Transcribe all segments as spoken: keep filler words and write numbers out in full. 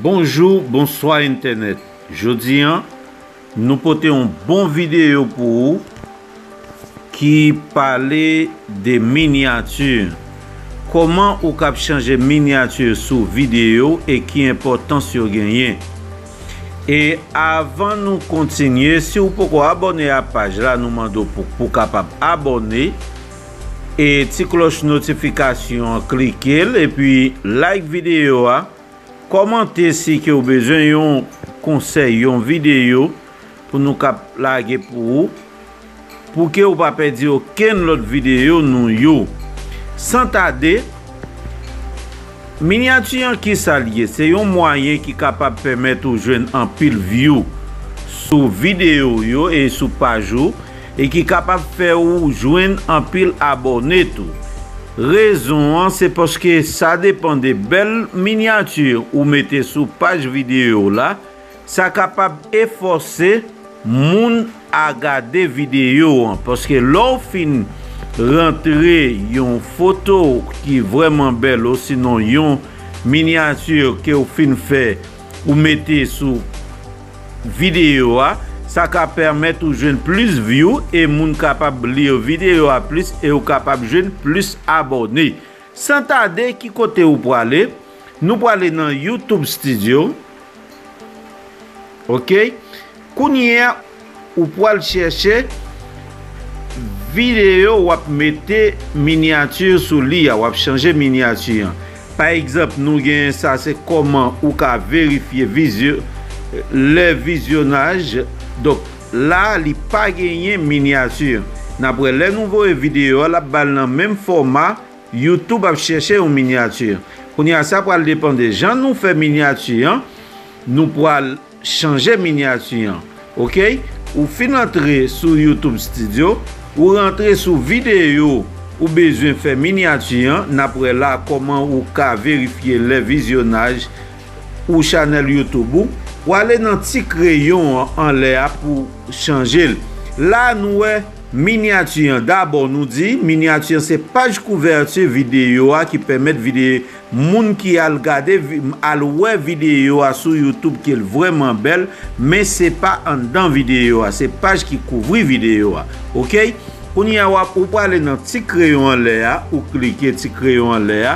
Bonjou, bonswa entènèt. Jodi a, nou pote yon bon videyo pou ou ki pale de minyati. Kòman ou kab chanje minyati sou videyo e ki enpòtans yo genyen. E avan nou kontinye, si w poko abòne a paj la, nou mande w pou, pou kapab abòne. E ti klòch notifikasyon an, klike l, epi like videyo a. Kòmante si ke w bezwen yon konsèy, yon videyo pou nou kab lage pou ou, pou ke w pa pèdi okenn lòt videyo nou yo. San tade, minyati an ki sa l ye? Se yon mwayen ki kapab pèmèt ou jwenn anpil view sou videyo w yo e sou paj ou, e ki kapab fè ou jwenn anpil abòne tou. Rezon an, se paske sa depann de bèl minyati ou mete sou paj videyo w la, sa kapab efòse moun a gade videyo an. Paske lè w fin rantre yon foto ki vrèman bèl, osinon yon minyati ke w fin fè, ou mete sou videyo a, sa ka pèmèt ou jwenn plis view e moun kapab li videyo a plis e ou kapab jwenn plis abòne. San tade, ki kote ou prale? Nou prale nan YouTube Studio. Ok? Kounye a, ou pral chèche videyo w ap mete minyati sou li a, w ap chanje minyati an. Pa egzanp, nou gen sa, se kòman ou ka verifye vizyo-, lè vizyonaj. Donk, la, li pa genyen minyati. N ap wè, lè nou voye videyo a, l ap ba l nan menm fòma, YouTube ap chèche yon minyati. Kounye a, sa pral depann de jan nou fè minyati an, nou pral chanje minyati an. Ok? Ou fin antre sou YouTube Studio, ou rantre sou videyo ou bezwen fè minyati an, n ap wè la kòman ou ka verifye lè vizyonaj ou chanèl YouTube ou. Ou ale nan ti kreyon an anlè a pou chanje l. La, nou wè minyati an. Dabò, nou di minyati an se paj kouvèti videyo a ki pèmèt vide-, moun ki al gade vi-, al wè videyo a sou YouTube ke l vrèman bèl, men se pa anndan videyo a, se paj ki kouvri videyo a. Ok? Kounye a, w ap, ou prale nan ti kreyon anlè a, ou klike ti kreyon anlè a.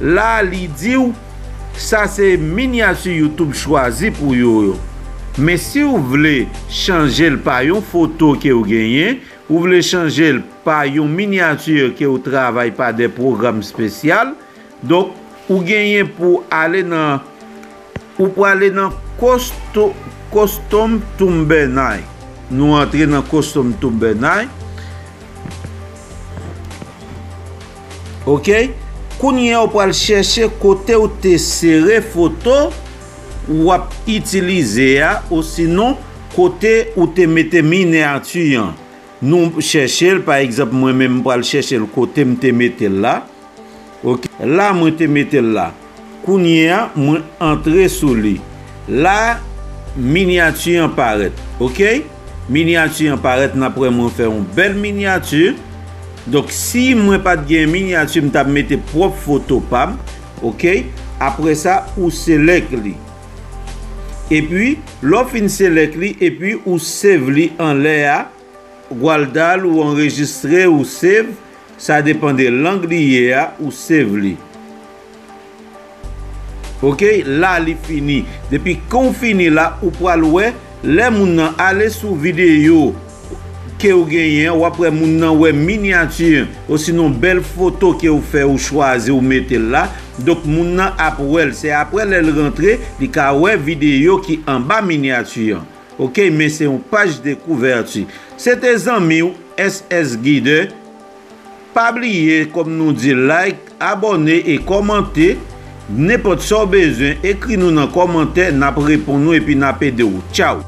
La, li di w, sa se minyati YouTube chwazi pou yo yo. Men si w vle chanje l pa yon foto ke w genyen, ou vle chanje l pa yon minyati ke w travay pa de pwogram espesyal, donk, ou genyen pou ale nan, ou prale nan Costo-, Custom Thumbnail. Nou antre nan Custom Thumbnail. Ok? Kounye a, ou pral chèche kote ou te sere foto w ap itilize a, osinon kote ou te mete minyati an. Nou chèche l, pa egzanp, mwen menm, m pral chèche l kote m te mete l la. Ok, la, mwen te mete l la. Kounye a, mwen antre sou li. La, minyati an parèt. Ok? Minyati an parèt, n ap wè mwen fè yon bèl minyati. Donk, si mwen pa t gen minyati, m t ap mete pwòp foto pa m. Ok? Apre sa, ou select li. Epi, lè w fin select li, epi ou save li anlè a, Gwaldal ou anrejistre ou save, sa depann de lang li ye a, ou save li. Ok, la li fini. Depi kan w fini la, ou pral wè, lè moun nan ale sou videyo ke w genyen, w ap wè moun nan wè minyati, osinon bèl foto ke w fè, ou chwazi, ou mete l la. Donk, moun nan ap wè l. Se apre lè l rantre, li ka wè videyo ki anba minyati an. Ok, men se yon paj dekouvèti. Se te zanmi w, S S Guider. Pa bliye, kòm nou di, like, abòne e kòmante. Nenpòt sa w bezwen, ekri nou nan kòmantè, n ap reponn ou epi n ap ede w. Tchaw!